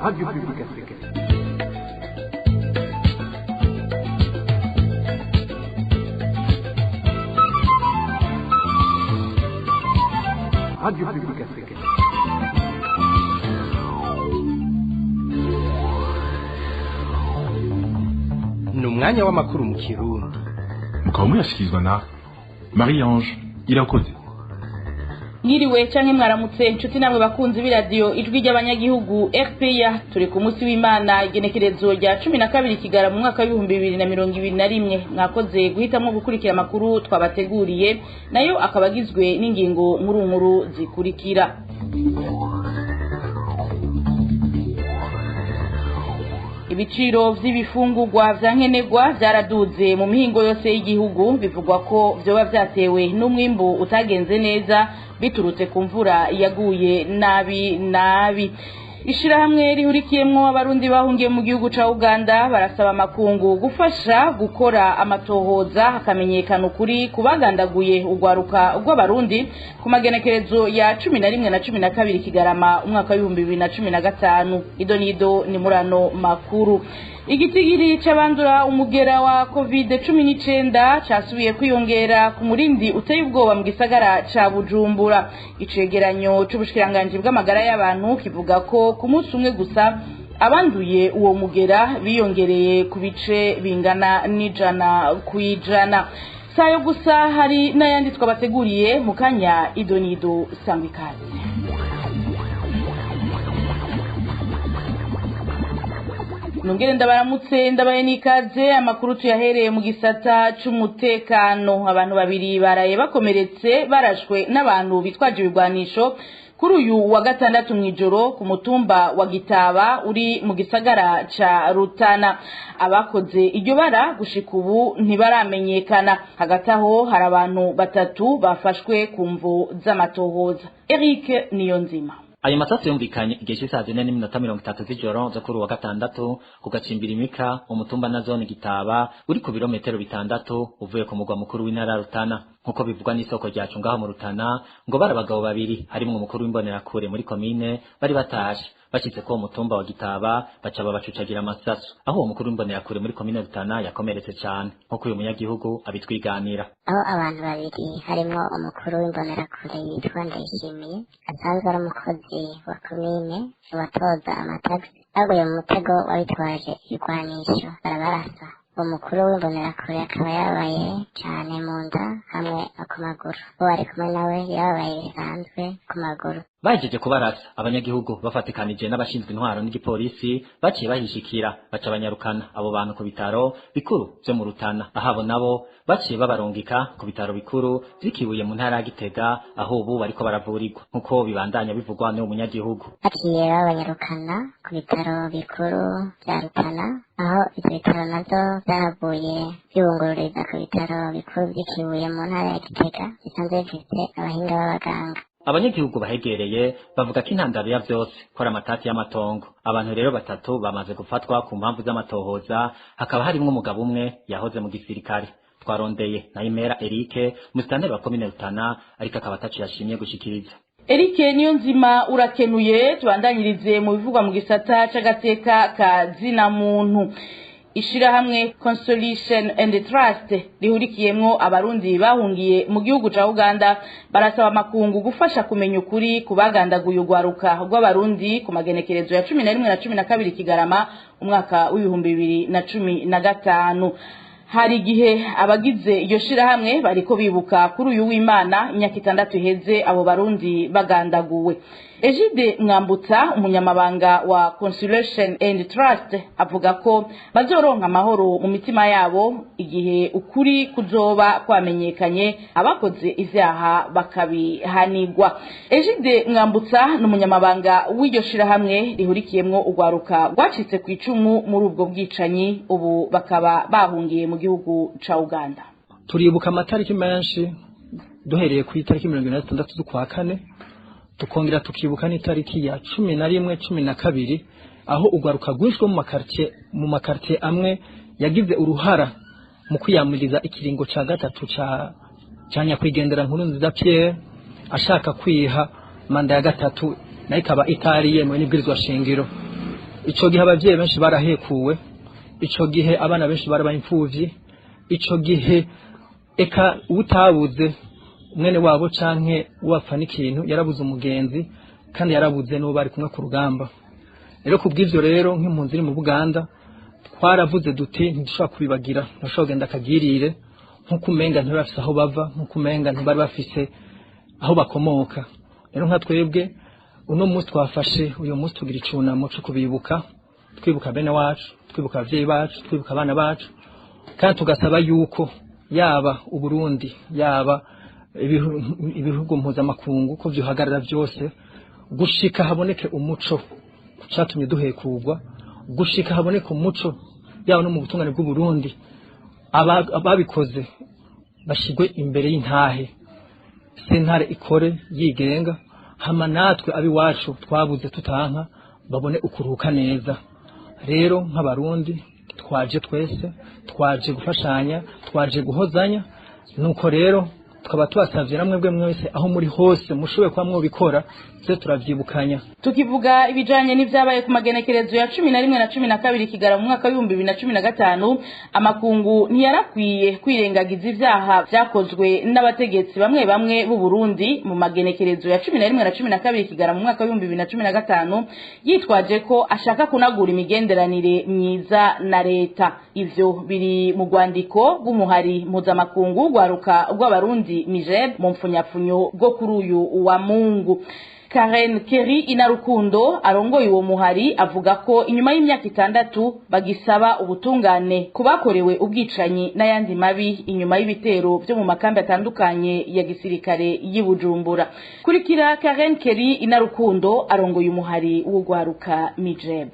Radio Publique Africaine. Radio Publique Africaine. Ni umwanya w'amakuru mu Kirundi. Mukaba muyashyikirizwa na Marie Ange Irakoze. Mwiriwe canke mwaramutse, inshuti namwe bakunzi b'iradiyo Ijwi ry'Abanyagihugu RPA. Turi ku munsi w'Imana, igenekerezo rya 12 Kigara mu mwaka w'2021. Mwakoze guhitamwo gukurikira amakuru twabateguriye, nayo akaba agizwe n'ingingo nkuru nkuru zikurikira: Ibiciro vy'ibifungurwa vya nkenerwa vyaraduze mu mihingo yose y'igihugu. Bivugwa ko vyoba vyatewe n'umwimbu utagenze neza biturutse ku mvura yaguye nabi nabi. Ishirahamwe rihurikiyemwo Abarundi bahungiye mu gihugu ca Uganda barasaba amakungu gufasha gukora amatohoza, hakamenyekana ukuri kubagandaguye urwaruka rw'Abarundi ku magenekerezo ya 11 na 12 Kigarama umwaka w'2015. Ido nido ni murano makuru. Igitigiri c'abandura umugera wa Covid 19 casubiye kwiyongera ku murindi uteye ubwoba mu gisagara ca Bujumbura. Icegeranyo c'ubushikiranganji bw'amagara y'abantu kivuga ko ku munsi umwe gusa abanduye uwo mugera biyongereye ku bice bingana n'100%. Sayo gusa, hari n'ayandi twabateguriye mu kanya. Idonido, sangwa ikaze. Nongere ndabaramutse, ndabaye n'ikaze. Amakuru tuyahereye mu gisata c'umutekano. Abantu babiri baraye bakomeretse barashwe n'abantu bitwaje ibigwanisho kuri uyu wa gatandatu mw'ijoro ku mutumba wa Gitaba uri mu gisagara ca Rutana. Abakoze iryo bara gushika ubu ntibaramenyekana. Hagati aho hari abantu batatu bafashwe ku mvo z'amatohoza. Eric Niyonzima. Ayo masasu yumvikanye igihe c'isaha 4:30 z'ijoro zo kuri uwa gatandatu ku gacimbiri Mika, umutumba na zone Gitaba, uri ku birometero 6 uvuye ku mugwa mukuru w'intara Rutana. Nkuko bivugwa n'isoko ryacu ngaho mu Rutana, ngo bari abagabo babiri harimwo umukuru w'imbonerakure muri komine bari batashe. Bashitse ko umutumba wa Gitaba, baca babacucagira amasasu, aho uwo mukuru w'imbonerakure muri komine Rutana yakomeretse cane, nkuko uyu munyagihugu abitwiganira. Aho abantu babiri harimo umukuru w'imbonerakure yitwa Ndayishimiye, asanzwe ari umukozi wa komine watoza amatagisi, baguye mu mutego wabitwaje ibigwanisho, barabarasa. Umukuru w'imbonerakure akaba yababaye cane mu nda hamwe no ku maguru. Uwo ari kumwe nawe yababaye bisanzwe ku maguru. Bahejeje kubarasa, abanyagihugu bafatikanije n'abashinzwe intwaro n'igipolisi baciye bahishikira, baca banyarukana abo bantu ku bitaro bikuru vyo mu Rutana, ahabo nabo baciye babarungika ku bitaro bikuru vy'ikibuye mu ntara ya Gitega, aho ubu bariko baravurirwa, nkuko bibandanya bivugwa n'uwo munyagihugu. Baciye babanyarukana ku bitaro bikuru vya Rutana, aho ivyo bitaro navyo vyahavuye bibungururiza ku bitaro bikuru vy'ikibuye mu ntara ya Gitega, bisanzwe bifise abahinga b'abaganga. Abanyagihugu bahegereye bavuga ko intandaro ya vyose ko ari amatati y'amatongo. Abantu rero batatu bamaze gufatwa ku mpamvu z'amatohoza, hakaba harimwo umugabo umwe yahoze mu gisirikare. Twarondeye Nayimera Eric, musitanteri wa komine Rutana, ariko akaba ataco yashimye gushikiriza. Eric Niyonzima, urakenuye. Tubandanyirize mu bivugwa mu gisata c'agateka ka zina muntu. Ishirahamwe Consolation and Trust rihurikiyemwo Abarundi bahungiye mu gihugu ca Uganda barasaba amakungu gufasha kumenya ukuri kubagandaguye urwaruka rw'Abarundi ku magenekerezo ya 11 na 12 Kigarama umwaka w'2015. Hari igihe abagize iryo shirahamwe bariko bibuka kuri uyu w'Imana imyaka 6 iheze abo Barundi bagandaguwe. Egide Mwambutsa, umunyamabanga wa Consolation and Trust, avuga ko bazoronka amahoro mu mitima yabo igihe ukuri kuzoba kwamenyekanye, abakoze ivyaha bakabihanirwa. Egide Mwambutsa ni umunyamabanga w'iryo shirahamwe rihurikiyemwo urwaruka rwacitse ku icumu muri ubwo bwicanyi, ubu bakaba bahungiye mu gihugu ca Uganda. Turibuka amatariki menshi, duhereye ku itariki 46 z'ukwa kane, tukongera tukibuka n'itariki ya 11, 12, aho urwaruka rwishwe mu makartie amwe yagize uruhara mu kwiyamiriza ikiringo ca gatatu ca nyakwigendera Nkurunziza Pierre, ashaka kwiha manda ya gatatu, nayo ikaba itari yemewe n'ibwirizwa shingiro. Ico gihe abavyeyi benshi barahekuwe, ico gihe abana benshi barabaye imfuvyi, ico gihe eka utabuze mwene wabo canke wapfa n'ikintu yarabuze umugenzi, kandi yarabuze n'uwo bari kumwe ku rugamba. Rero kubw'ivyo rero nk'impunzi iri mu Buganda twaravuze duti ntidushobora kubibagira, ntibashobora kugenda akagirire nk'uko umenga ntibari bafise aho bava, nk'uko umenga ntibari bafise aho bakomoka. Rero nka twebwe uno munsi twafashe uyu munsi tugira icunamo co kubibuka, twibuka bene wacu, twibuka abavyeyi bacu, twibuka abana bacu, kandi tugasaba yuko yaba Uburundi, yaba ibihugu mpuzamakungu ko vyohagarara vyose gushika haboneke umuco catumye duhekurwa, gushika haboneke umuco yaba no mu butungane bw'u Burundi, ababikoze bashigwe imbere y'intahe, sentare ikore yigenga, hama natwe abiwacu twabuze tutanka babone ukuruhuka neza. Rero nk'abarundi twaje twese, twaje gufashanya, twaje guhozanya. Nuko rero tukaba tubasavye namwe bwe mwese aho muri hose mushoboye kuba mwobikora, tse turavyibukanya. Tukivuga ibijanye n'ivyabaye ku magenekerezo ya 11 na 12 Kigarama mu mwaka wa 2015, amakungu ntiyarakwiye kwirengagiza ivyaha vyakozwe n'abategetsi bamwe bamwe b'u Burundi mu magenekerezo ya 11 na 12 Kigarama mu mwaka wa 2015, yitwaje ko ashaka kunagura imigenderanire myiza na leta. Ivyo biri mu rwandiko rw'umuhari mpuzamakungu rwaruka rw'abarundi MIJEB mu mfunyapfunyo bwo kuri uyu wa Mungu. Karen Kerry Inarukundo arongoye uwo muhari avuga ko inyuma y'imyaka 6 bagisaba ubutungane kubakorewe ubwicanyi n'ayandi mabi inyuma y'ibitero byo mu makambi atandukanye ya gisirikare y'Ibujumbura. Kurikira Karen Kerry Inarukundo arongoye umuhari w'ugwaruka MIJEB.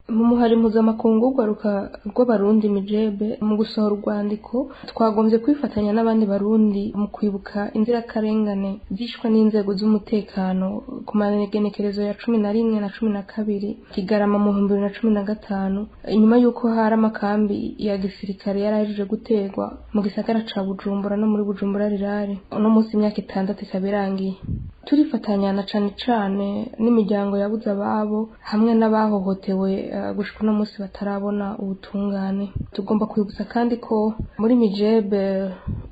Mu muhari mpuzamakungu w'ugwaruka rw'abarundi MIJEB, mu gusohora urwandiko twagombye kwifatanya n'abandi barundi mu kwibuka inzirakarengane zishwe n'inzego z'umutekano ku magenekerezo ya 11 na 12 Kigarama mu 2015, inyuma y'uko hari amakambi ya gisirikare yarahejeje gutegwa mu gisagara ca Bujumbura no muri Bujumbura rirare. Uno munsi imyaka 6 ikaba irangiye. Turifatanya na cane cane n'imiryango yabuze ababo hamwe n'abahohotewe gushika uno munsi batarabona ubutungane. Tugomba kwibutsa kandi ko muri MIJEB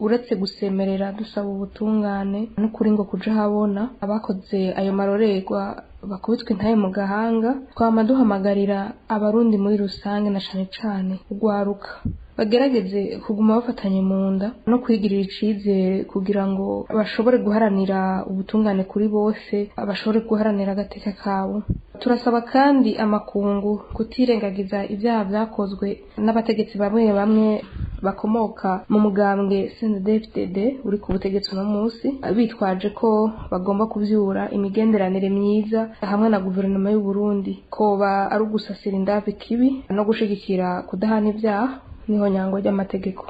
uretse gusemerera dusaba ubutungane n'ukuri ngo kuja habona abakoze ayo marorerwa bakubitwe intaye mu gahanga, twama duhamagarira abarundi muri rusange na cane cane urwaruka bagerageze kuguma bafatanye mu nda no kwigirira icizere kugira ngo bashobore guharanira ubutungane kuri bose, bashobore guharanira agateka kabo. Turasaba kandi amakungu kutirengagiza ibyaha vyakozwe n'abategetsi bamwe bamwe bakomoka mu mugambwe CNDD-FDD uri ku butegetsi uno munsi, bitwaje ko bagomba kuvyura imigenderanire myiza hamwe na guverinoma y'u Burundi, koba ari ugusasira indavi kibi no gushigikira kudahana ivyaha niho nyango ry'amategeko.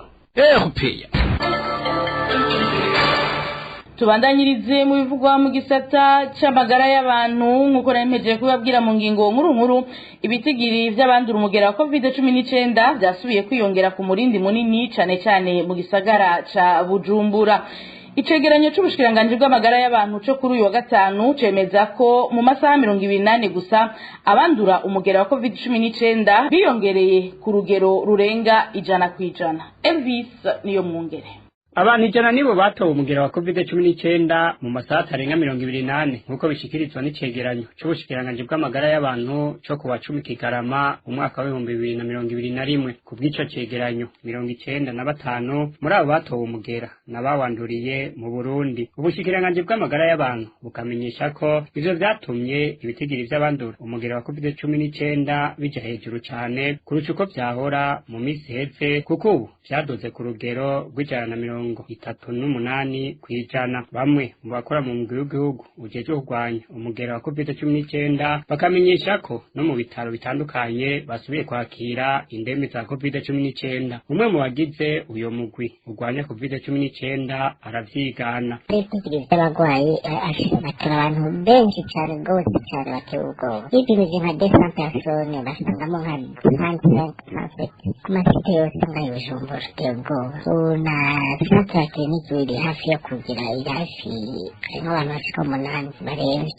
Tubandanyirize mu bivugwa mu gisata c'amagara y'abantu nkuko naremeje kubabwira mu ngingo nkuru nkuru. Ibitigiri vy'abandura umugera wa COVID-19 vyasubiye kwiyongera ku murindi munini cane cane mu gisagara ca Bujumbura. Icegeranyo c'ubushikiranganji bw'amagara y'abantu co kuri uyu wa gatanu cemeza ko mu masaha 28 gusa abandura umugera wa COVID-19 biyongereye ku rugero rurenga 100%. Elvis niyo mwungere. Abantu 100 nibo batowe umugera wa COVID-19 mu masaha atarenga 28 nkuko bishikirizwa n'icegeranyo c'ubushikiranganji bw'amagara y'abantu co kuwa 10 Kigarama umwaka wa 2021. Kubw'ico cegeranyo 95 muri abo batowe umugera n'abawanduriye mu Burundi. Ubushikiranganji bw'amagara y'abantu bukamenyesha ko ivyo vyatumye ibitigiri vy'abandura umugera wa COVID-19 bija hejuru cane kurusha uko vyahora mu misi iheze, kuko ubu vyaduze ku rugero rw'138%. Bamwe mu bakora mu mugwi w'igihugu ujejwe kurwanya umugera wa COVID-19 bakamenyesha ko no mu bitaro bitandukanye basubiye kwakira indembe za COVID-19. Umwe mu bagize uyo mugwi urwanya COVID-19 aravyigana. Ibitigiri vy'abagwayi batora abantu benshi cane gose cane bateye ubwoba. Bipimije nka 200 personnes basangamo nka 35 ku masite yose ngaho i Bujumbura, ateye ubwoba. Ubu na Centre clinique iri hafi yo kugira, iri hafi, harimo abantu bashika 8 baremvye.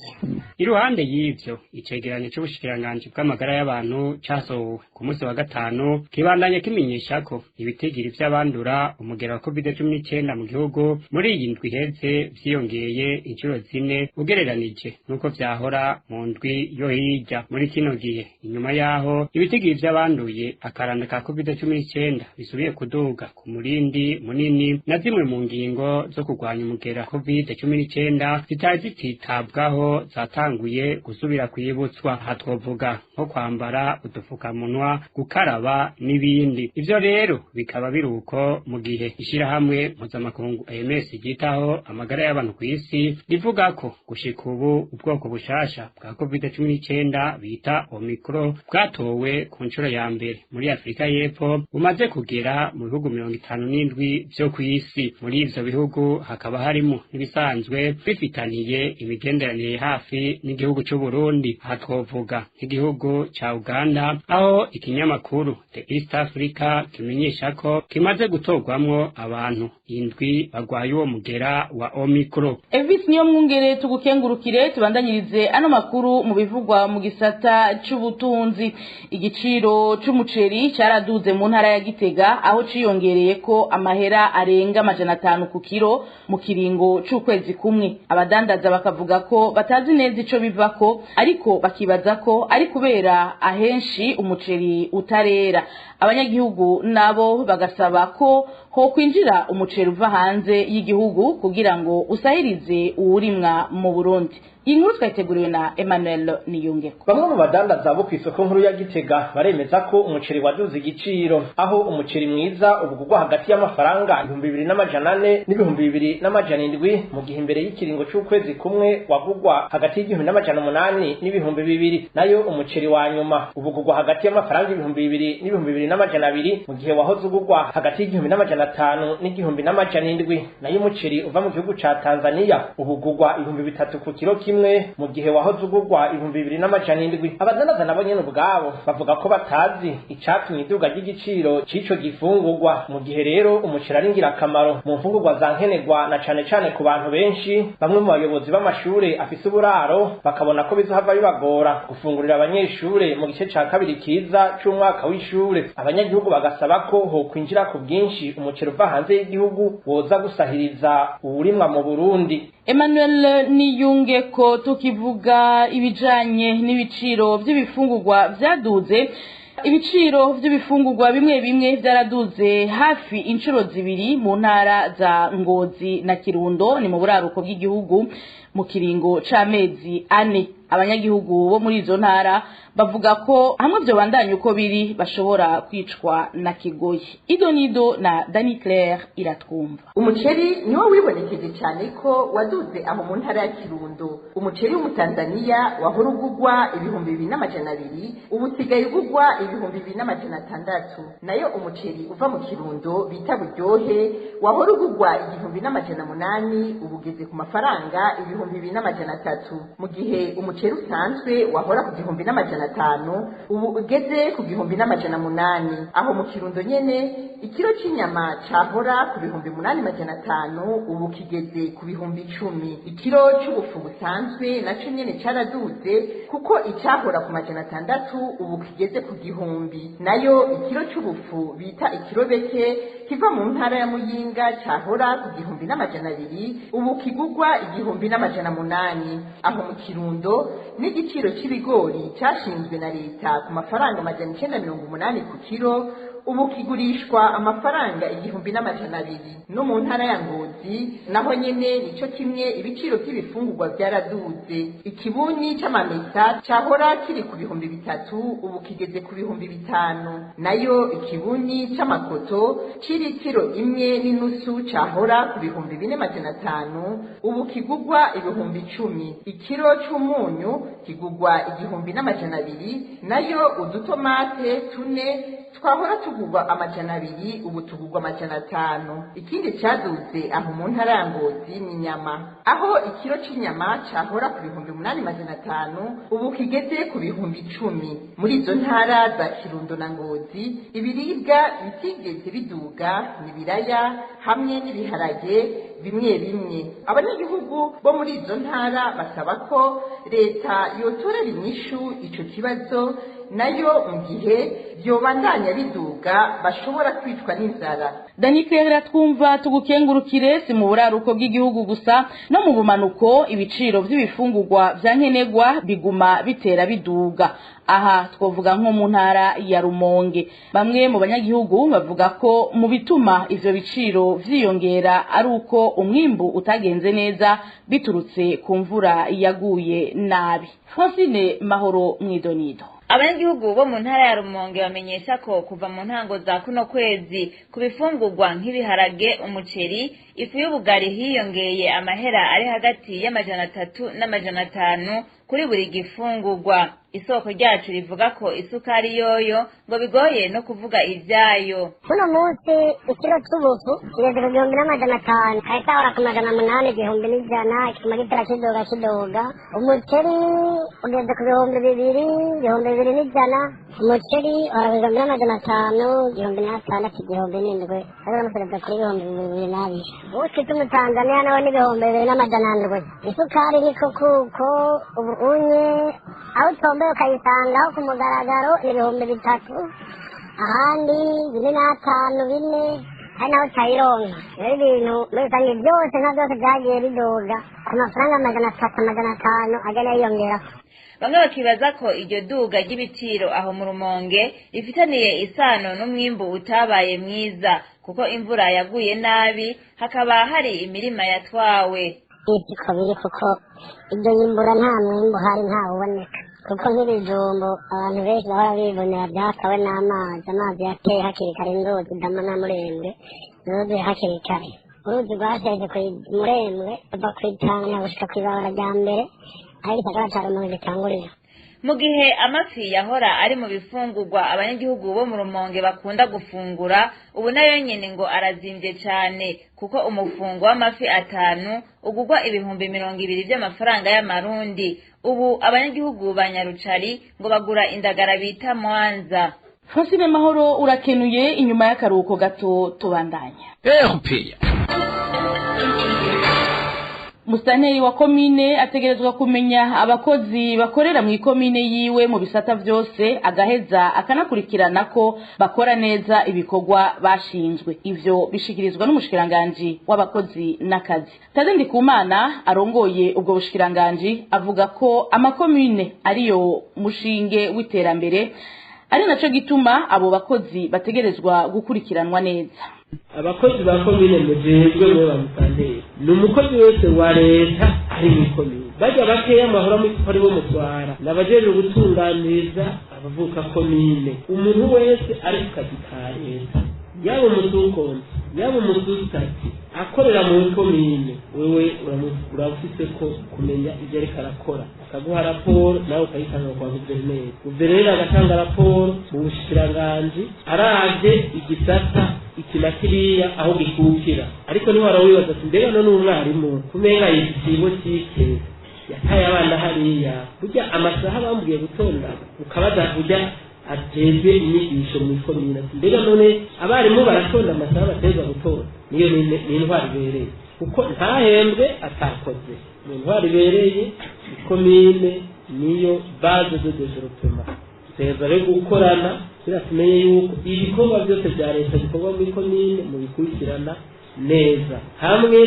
Iruhande y'ivyo, icegeranyo c'ubushikiranganji bw'amagara y'abantu casohowe ku munsi wa gatanu kibandanya kimenyesha ko ibitigiri vy'abandura umugera wa COVID-19 mu gihugu muri iyi ndwi iheze vyiyongeye inshuro 4 ugereranije nuko vyahora mu ndwi yo hirya. Muri kino gihe, inyuma yaho ibitigiri vy'abanduye akaranda ka COVID-19 bisubiye kuduga ku murindi munini, na zimwe mu ngingo zo kurwanya umugera COVID-19 zitari zititabwaho zatanguye gusubira kwibutswa. Aha twovuga nko kwambara udufukamunwa, gukaraba n'ibindi. Ivyo rero bikaba biruko mu gihe ishirahamwe mpuzamakungu OMS ryitaho amagara y'abantu kw'isi rivuga ko gushika ubu ubwoko bushasha bwa COVID-19 bita Omicron bwatowe ku nshuro ya mbere muri Afrika y'Epfo bumaze kugera mu bihugu 57 vyo kw'isi. Muri ivyo bihugu hakaba harimo n'ibisanzwe bifitaniye imigenderanire hafi n'igihugu c'u Burundi. Aha twovuga nk'igihugu ca Uganda, aho ikinyamakuru The East Africa kimenyesha ko kimaze gutorwamwo abantu 7 bagwaye uwo mugera wa Omicron. Elvis niyo mwungere, tugukengurukire. Tubandanyirize ano makuru mu bivugwa mu gisata c'ubutunzi. Igiciro c'umuceri caraduze mu ntara ya Gitega, aho ciyongereye ko amahera arenga 500 ku kiro mu kiringo c'ukwezi kumwe. Abadandaza bakavuga ko batazi neza ico bivako, ariko bakibaza ko ari kubera ahenshi umuceri utarera. Abanyagihugu nabo bagasaba ko ho kwinjira umuceri uva hanze y'igihugu kugira ngo usahirize uwurimwa mu Burundi. Inkuru twayiteguriwe na Emmanuel Niyungeko. Bamwe mu badandaza bo kw'isoko nkuru ya Gitega baremeza ko umuceri waduze igiciro, aho umuceri mwiza ubugurwa hagati y'amafaranga 2400 n'ibihumbi 2700, mu gihe imbere y'ikiringo c'ukwezi kumwe wagurwa hagati y'1800 n'ibihumbi 2000. Nayo umuceri wa nyuma ubugurwa hagati y'amafaranga 2000 n'ibihumbi 2200, mu gihe wahoze ugurwa hagati y'1500 n'1700. Nayo umuceri uva mu gihugu ca Tanzania ubugurwa 3000 ku kiro kimwe, mu gihe wahoze ugurwa 2700. Abadandaza nabo nyene ubwabo bavuga ko batazi icatumye iduga ry'igiciro c'ico gifungurwa, mu gihe rero umuceri ari ingirakamaro mu mfungurwa za nkenerwa na cane cane ku bantu benshi. Bamwe mu bayobozi b'amashure afise uburaro bakabona ko bizohava bibagora gufungurira abanyeshure mu gice ca kabiri kiza c'umwaka w'ishure. Abanyagihugu bagasaba ko hokwinjira ku bwinshi umuceri uva hanze y'igihugu woza gusahiriza uwurimwa mu Burundi. Emmanuel Niyungeko. Tukivuga ibijanye n'ibiciro by'ibifungurwa vyaduze, ibiciro by'ibifungurwa bimwe bimwe byaraduze hafi inshuro 2 mu ntara za Ngozi na Kirundo, ni mu buraruko bw'igihugu, mu kiringo c'amezi 4. Abanyagihugu bo muri izo ntara bavuga ko hamwe byo bandanye uko biri bashobora kwicwa na kigoyi. Idonido na Dani Claire iratwumva. Umuceri niwo wibonekeje cyane ko waduze aho mu ntara ya Kirundo. Umuceri w'Umutanzania wahora ugugwa 2200 ubu usigaye ugugwa 2600. Nayo umuceri uva mu Kirundo bita Buryohe wahora ugugwa 1800 ubu ugeze ku mafaranga 2300, mu gihe umuceri usanzwe wahora ku 1500 ubu ugeze ku 1800. Aho mu Kirundo nyene ikiro c'inyama cahora ku 8500 ubu kigeze ku 10,000. Ikiro c'ubufu busanzwe naco nyene caraduze, kuko icahora ku 600 ubu kigeze ku 1000. Nayo ikiro c'ubufu bita ikirobeke kiva mu ntara ya Muyinga cahora ku 1200 ubu kigugwa 1800. Aho mu Kirundo n'igiciro c'ibigori cashinzwe na leta ku mafaranga 980 ku kiro ubu kigurishwa amafaranga 1200. No mu ntara ya Ngozi naho nyene nico kimwe, ibiciro by'ibifungurwa byaraduze. Ikibunyi c'amamesa cahora kiri ku 3000 ubu kigeze ku 5000. Nayo ikibunyi c'amakoto c'iritiro 1.5 cahora ku 4500 ubu kigugwa 10,000. Ikiro c'umunyu kigugwa 1200. Nayo udutomate 4 Twahora tugurwa 200, ubu tugurwa 500. Ikindi caduze aho mu ntara ya Ngozi ni inyama, aho ikiro c'inyama cahora ku 8500, ubu kigeze ku 10,000. Muri izo ntara za Kirundo na Ngozi, ibiribwa bitigeze biduga ni ibiraya hamwe n'ibiharage bimwe bimwe. Abanyagihugu bo muri izo ntara basaba ko leta yotorera inyishu ico kibazo, nayo mu gihe vyobandanya biduga bashobora kwicwa n'inzara. Dani Claire, twumva tugukengurukire. Si mu buraruko bw'igihugu gusa, no mu bumanuko ibiciro vy'ibifungurwa vya nkenerwa biguma bitera biduga. Aha twovuga nko mu ntara ya Rumonge. Bamwe mu banyagihugu bavuga ko mu bituma ivyo biciro vyiyongera ari uko umwimbu utagenze neza biturutse ku mvura yaguye nabi. Francine Mahoro mwidonido. Abanyagihugu bo mu ntara ya Rumonge bamenyesha ko kuva mu ntango za kuno kwezi, ku bifungurwa nk'ibiharage, umuceri, ifu y'ubugari, hiyongeye amahera ari hagati y'300 n'500 kuri buri gifungurwa. Isoko ryacu rivuga ko isukari yoyo ngo bigoye no kuvuga ivyayo. Kuno munsi ikiro c'ubufu kigeze ku 1500, kare cahora ku 800, 1100, kiguma gitera kiduga kiduga. Umuceri ugeze ku 2000, 2100. Umuceri uhora ku 1500, 1600, 1700, ariko namusereza kuri 2002. Ubuki bw'umutanzaniya nawe ni 2700. Isukari niko kuko ubu unye aho utombeye ukayisangaho ku mugaragaro ni 3000, ahandi 4.5, 4, hari naho utayironka. Rero ibintu muri rusange byose nka byose byagiye biduga ku mafaranga 300, 500 agenda yiyongerako. Bamwe bakibaza ko iryo duga ry'ibiciro aho mu Rumonge rifitaniye isano n'umwimbu utabaye mwiza, kuko imvura yaguye nabi hakaba hari imirima yatwawe. Siko biri, kuko iryo yimbura nta mwimbu uhari, ntawuboneka, kuko nk'ibijumbu abantu benshi bahora bibonera byatawe n'amazi. Amazi yateye hakiri kare, inzuzi Dama na Murembwe zuzuye hakiri kare. Uruzi rwasheje ku Murembwe ruva kw'Itanganya gushika kw'ibarabara rya mbere aho igisagara ca Rumonge gitangurira. Mu gihe amafi yahora ari mu bifungurwa abanyagihugu bo mu Rumonge bakunda gufungura, ubu nayo nyene ngo arazimvye cane, kuko umufungo w'amafi 5 ugurwa 20,000 vy'amafaranga y'amarundi. Ubu abanyagihugu ba Nyarucari ngo bagura indagara bita mwanza. Francine Mahoro, urakenuye. Inyuma y'akaruhuko gato tubandanya. RPA. Musitanteri wa komine ategerezwa kumenya abakozi bakorera mu ikomine yiwe mu bisata vyose, agaheza akanakurikirana ko bakora neza ibikorwa bashinzwe. Ivyo bishikirizwa n'umushikiranganji w'abakozi n'akazi, Tade Ndikumana. Arongoye ubwo bushikiranganji avuga ko amakomine ariyo mushinge w'iterambere, ari naco gituma abo bakozi bategerezwa gukurikiranwa neza. Abakozi ba komine mujejwe mwe ba musitanteri, ni umukozi wese wa leta ari mu ikomine. Bajya bakeya amahora ari bo mutwara ni abajejwe gutunganiriza abavuka komine. Umuntu wese ari ku kazi ka leta, yaba umusukonti, yaba umususitati, akorera mu komine, wewe urafise ko kumenya ivyo ariko arakora, akaguha raporo, nawe ukayitanga kwa guverineri, guverineri agatanga raporo mu bushikiranganji aravye igisata iki na kiriya aho gikukira. Ariko niho warawibaza ati: "Mbega none umwarimu kumenga yifitiye botike, yataye abana hariya, burya amasaha bambwiye gutonda?" Ukabaza burya ateze inyigisho mu ikomine ati: "Mbega none abarimu baratonda amasaha bateza gutonda?" Niyo ni intwari ibereye, kuko ntahembwe atakoze. Ni intwari ibereye. Ikomine niyo base de développement. Tuteza rero gukorana kugira tumenye yuko ibikorwa byose bya leta bikorwa muri komine mubikurikirana neza, hamwe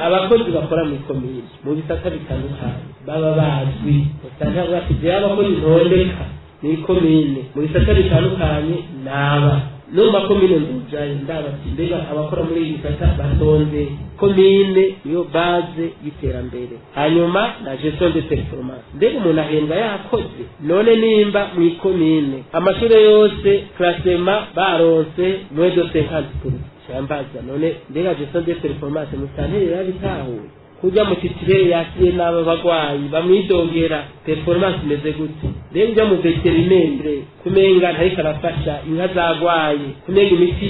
abakozi bakora muri komine mu bisata bitandukanye baba bazwi. Usanga bavuga ati: "Jewe abakozi ntondeka muri komine mu bisata bitandukanye naba no mu makomine ndujaye ndaba ati mbega abakora muri iyi gisata batonze." Komine niyo base y'iterambere. Hanyuma na gestion de performance: mbega umuntu ahembwa yakoze? None nimba mu ikomine amashure yose classement baronse moins de 50%, cambaza none mbega gestion de performance musitanteri yarabitahuye? Kujya mu titire yakiriye n'aba bagwayi bamwidogera, performance imeze gute? Rero ujya mu veterinere kumenga ntariko arafasha, inka zagwaye, kumenga imiti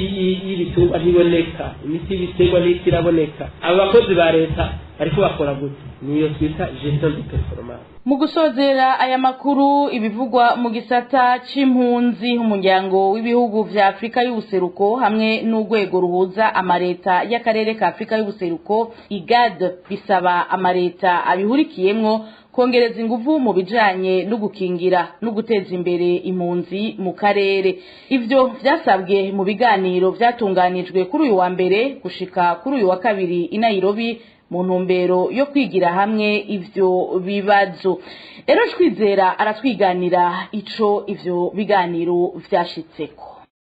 y'ibitungwa ntiboneka, imiti y'ibiterwa ntikiraboneka. Abo bakozi ba leta bariko bakora gute? Niyo twita gestion de performance. Mu gusozera aya makuru, ibivugwa mu gisata c'impunzi, umuryango w'ibihugu vya Afrika y'ubuseruko hamwe n'urwego ruhuza amareta y'akarere ka Afrika y'ubuseruko IGAD bisaba amareta abihurikiyemwo kongereza inguvu mu bijanye no gukingira no guteza imbere impunzi mu karere. Ivyo vyasabwe mu biganiro vyatunganijwe kuri uyu wa mbere gushika kuri uyu wa kabiri i Nairobi, mu ntumbero yo kwigira hamwe ivyo bibazo. Rero Twizera aratwiganira ico ivyo biganiro vyashitseko.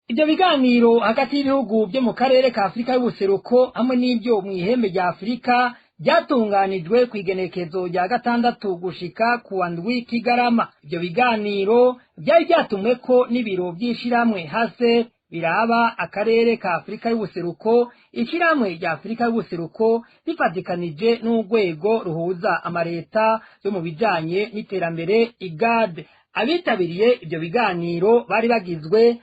Ibyo biganiro hagati y'ibihugu byo mu karere ka Afurika y'ubuseruko hamwe n'ibyo mu ihembe rya Afurika byatunganijwe ku igenekezo rya 6 gushika ku wa 7 Kigarama. Ibyo biganiro byari byatumweko n'ibiro by'ishirahamwe hase biraba akarere ka Afurika y'ubuseruko, ishirahamwe rya Afurika y'ubuseruko bifatikanije n'urwego ruhuza amareta yo mu bijanye n'iterambere IGAD. Abitabiriye ibyo biganiro bari bagizwe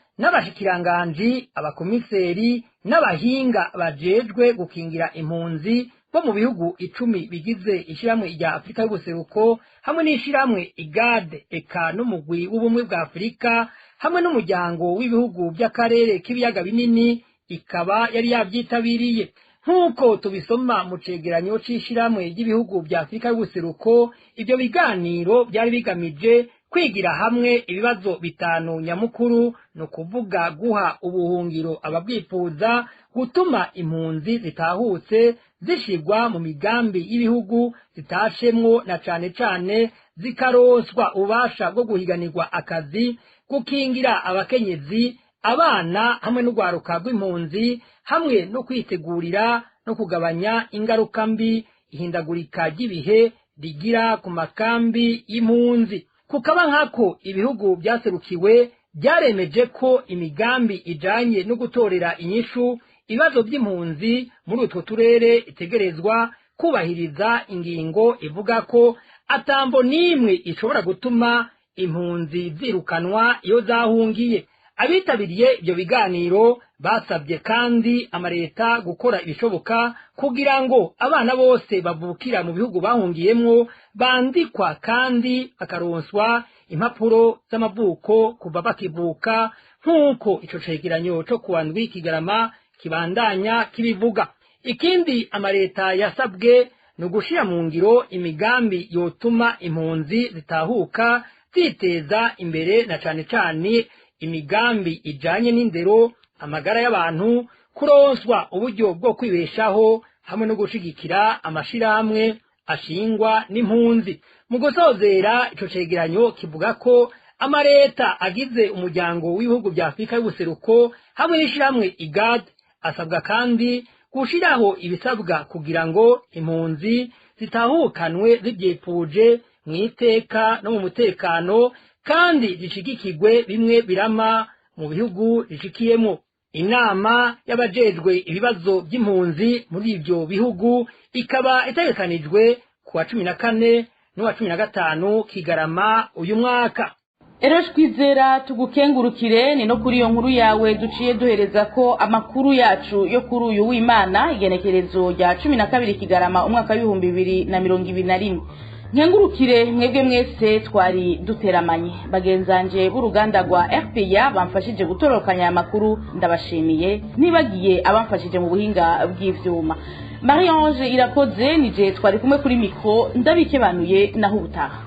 n'abashikiranganji, abakomiseri n'abahinga bajejwe gukingira impunzi bo mu bihugu 10 bigize ishirahamwe rya Afurika y'ubuseruko hamwe n'ishirahamwe IGAD, eka n'umugwi w'ubumwe bwa Afurika hamwe n'umuryango w'ibihugu by'akarere k'ibiyaga binini ikaba yari yabyitabiriye. Nk'uko tubisoma mu cegeranyo c'ishirahamwe ry'ibihugu bya Afurika y'ubuseruko, ibyo biganiro byari bigamije kwigira hamwe ibibazo 5 nyamukuru, no kuvuga guha ubuhungiro ababwifuza, gutuma impunzi zitahutse zishigwa mu migambi y'ibihugu zitashemwo na cane cane zikaronswa ububasha bwo guhiganirwa akazi, gukingira abakenyezi, abana hamwe n'urwaruka rw'impunzi, hamwe no kwitegurira no kugabanya ingaruka mbi ihindagurika ry'ibihe rigira ku makambi y'impunzi. Kukaba nkako ibihugu byaserukiwe byaremeje ko imigambi ijanye no gutorera inyishu ibibazo by'impunzi muri utwo turere itegerezwa kubahiriza ingingo ivuga ko atambo n'imwe ishobora gutuma impunzi zirukanwa iyo zahungiye. Abitabiriye ibyo biganiro basabye kandi amareta gukora ibishoboka kugira ngo abana bose bavukira mu bihugu bahungiyemwo bandikwa kandi bakaronswa impapuro z'amavuko kuva bakivuka, nk'uko ico cegeranyo co kuwa 7 Kigarama kibandanya kibivuga. Ikindi amareta yasabwe ni ugushira mu ngiro imigambi yotuma impunzi zitahuka ziteza imbere, na cane cane imigambi ijanye n'indero, amagara y'abantu, kuronswa uburyo bwo kwibeshaho hamwe no gushigikira amashirahamwe ashingwa n'impunzi. Mu gusozera ico cegeranyo kivuga ko amareta agize umuryango w'ibihugu bya Afurika y'ubuseruko hamwe n'ishirahamwe IGAD asabwa kandi gushiraho ibisabwa kugira ngo impunzi zitahukanwe zivyipfuje mu iteka no mu mutekano, kandi zishigikirwe bimwe birama mu bihugu zishikiyemo. Inama y'abajejwe ibibazo by'impunzi muri ibyo bihugu ikaba itegekanijwe kuwa 14 n'uwa 15 Kigarama uyu mwaka. Ero Twizera, tugukengurukire. Ni no kuri iyo nkuru yawe duciye duhereza ko amakuru yacu yo kuri uyu w'Imana, igenekerezo rya 12 Kigarama umwaka w'ibihumbi 2021. Nkengurukire mwebwe mwese twari duteramanye, bagenzanje b'uruganda rwa RPA bamfashije gutorokanya amakuru, ndabashimiye, nibagiye abamfashije mu buhinga bw'ivyuma. Marie Ange Irakoze nije twari kumwe kuri micro, ndabikebanuye naho ubutaha.